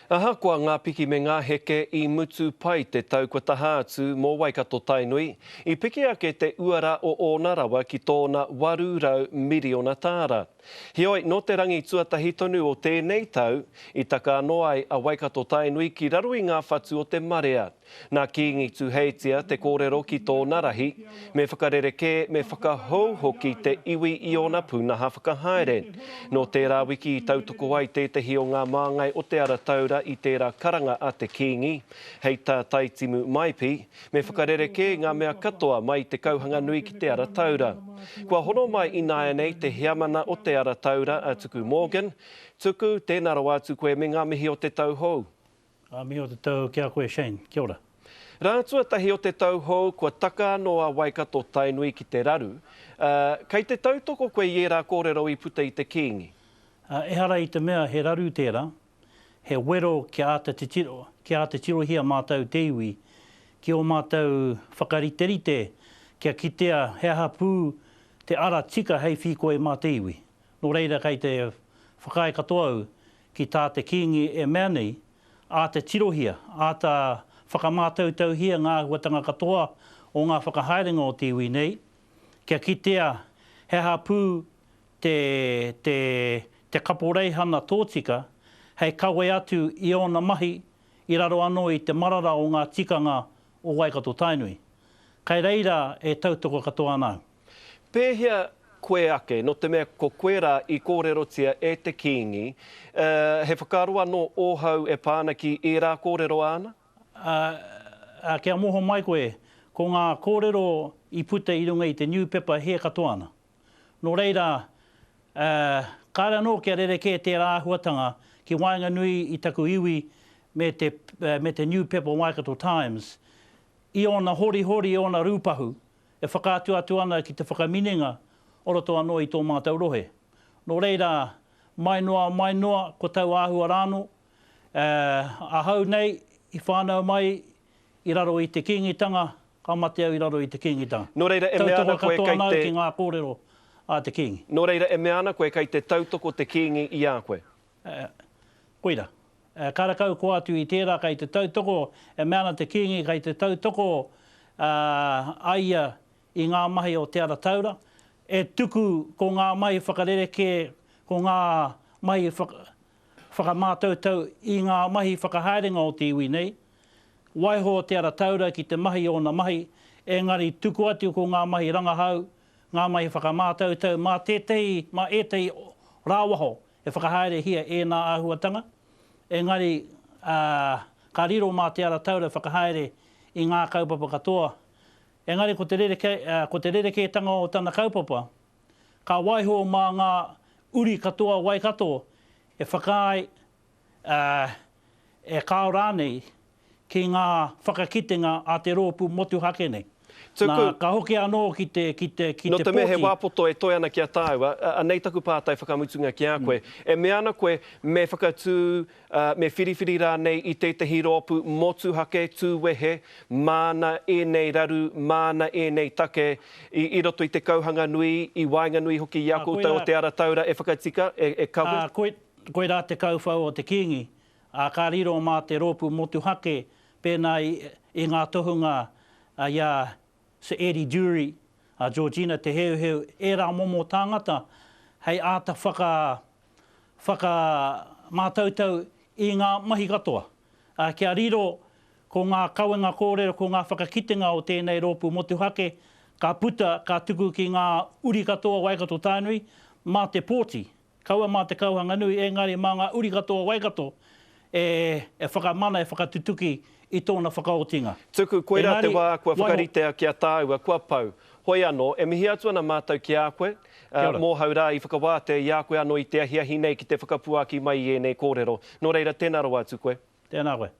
Ahakoa ngā piki me ngā heke i mutu pai te tau kua taha atu mō Waikato-Tainui, i piki ake te uara o ōna rawa ki tōna 800 miriona tāra. Heoi, nō te rangi tuatahi tonu o tēnei tau, i taka anō ai a Waikato-Tainui ki raro i ngā whatu o te marea. Nā Kīngi Tuheitia te kōrero ki tōna rahi, me whakarerekē, me whakahou hoki te iwi i ōna pūnaha whakahaere. Nō tērā wiki i tautoko ai tētehi o ngā māngai o Te Ara Taura i tērā karanga a te Kīngi, hei tā Taitimu Maipi, me whakarerekē ngā mea katoa mai i te Kauhanganui ki Te Ara Taura. Kua hono mai ināianei te heamana o Te Ara Taura a Tuku Morgan. Tuku, tēnā rawa atu koe me ngā mihi o te tau hou. Ngā mihi o te tau ki a koe Shane. Kia ora. Rā tuatahi o te tau hou kua taka anō a Waikato Tainui ki te raru, ā, kei te tautoko koe i ērā kōrero i puta i te Kīngi? Ā, ehara i te mea he raru tērā, he wero kia āta titiro, kia āta tirohia mātou te iwi, ki ō mātou whakariterite kia kitea he aha pū te ara tika hei whīkoi mā te iwi. Nō reira kei te whakaae katoa au ki tā te Kīngi e mea nei, āta tirohia, āta whakamātautauhia ngā āhuatanga katoa o ngā whakahaerenga o te iwi nei, kia kitea he aha pū te, te, te kaporeihana tōtika hei kawe atu i ōna mahi i raro anō i te marara o ngā tikanga o Waikato-Tainui. Kai reira e tautoko katoa ana au. Pēhea koe ake, nō te mea ko koe rā i kōrerotia e te Kīngi, he whakaaro anō ōhau e pā ana ki ērā kōrero āna? Ā, kia moho mai koe, ko ngā kōrero i puta i runga i te niupepa hē katoa ana. Nō reira, ā, kāre anō kia rerekē tērā āhuatanga ki waenganui i taku iwi me te, me te niupepa Waikato Times, i ōna horihori, i ōna rūpahu, e whakaatu atu ana ki te whakaminenga o roto anō i tō mātou rohe. Nō reira, mai noa, mai noa, ko tau āhua rānō, ahau nei i whānau mai i raro i te Kīngitanga, ka mate au i raro i te Kīngitanga. Nō reira, e mea ana Tautoko koe katoa kei ana au te. ki ngā kōrero a te Kīngi. Nō reira, e mea ana koe kei te tautoko te Kīngi i a koe. Koira. Karekau koa atu i tērā kei te tautoko, e mea ana te Kīngi kei te tautoko a ia i ngā mahi o Te Ara Taura, e tuku ko ngā mahi whakarerekē, ko ngā mahi whakamātautau i ngā mahi whakahaerenga o te iwi nei, waiho Te Ara Taura ki te mahi ōna mahi, engari tuku atu ko ngā mahi rangahau, ngā mahi whakamātautau mā tētehi, mā ētehi rāwaho e whakahaerehia ēnā āhuatanga, engari, ā, ka riro mā Te Ara Taura whakahaere i ngā kaupapa katoa. Engari ko te rerekē, ā, ko te rerekētanga o tana kaupapa, ka waiho mā ngā uri katoa Waikato e whakaae, ā, e kāo rānei ki ngā whakakitenga a te rōpū motuhake nei. Tuku. Nā, ka hoki anō ki te, ki te, ki Nō te te mea he pōti. wā poto e toe ana ki a tāua, anei taku pātai whakamutunga ki a koe. E mea ana koe me whakatū, me whiriwhiri rānei i tētehi rōpū motuhake, tūwehe, māna ēnei raru, māna ēnei take i, i roto i te kauhanganui, i waenganui hoki i a Ā, koutou o koirā, Te Ara Taura e whakatika, e, e kawe? ā, koi, koirā te kauwhau o te Kīngi, ā, ka riro mā te rōpū motuhake pēnā i, i ngā tohunga i a Sir Eddie Durie, a Georgina Te Heuheu, ērā momo tāngata hei āta whaka, whakamātautau i ngā mahi katoa, ā, kia riro ko ngā kawenga kōrero, ko ngā whakakitenga o tēnei rōpū motuhake ka puta, ka tuku ki ngā uri katoa o Waikato-Tainui mā te pōti. Kaua mā te Kauhanganui, engari mā ngā uri katoa o Waikato e whakamana, e whakatutuki i tōna whakaotinga. Tuku, koirā te Engari, wā kua waiho. whakaritea ki a tāua, kua pau. Hoi anō, e mihi atu ana mātou ki a koe, Kia ora. mōhau rā i whakawātea i a koe anō i te ahiahi nei ki te whakapuaki mai i ēnei kōrero. Nō reira, tēnā rawa atu koe. Tēnā koe.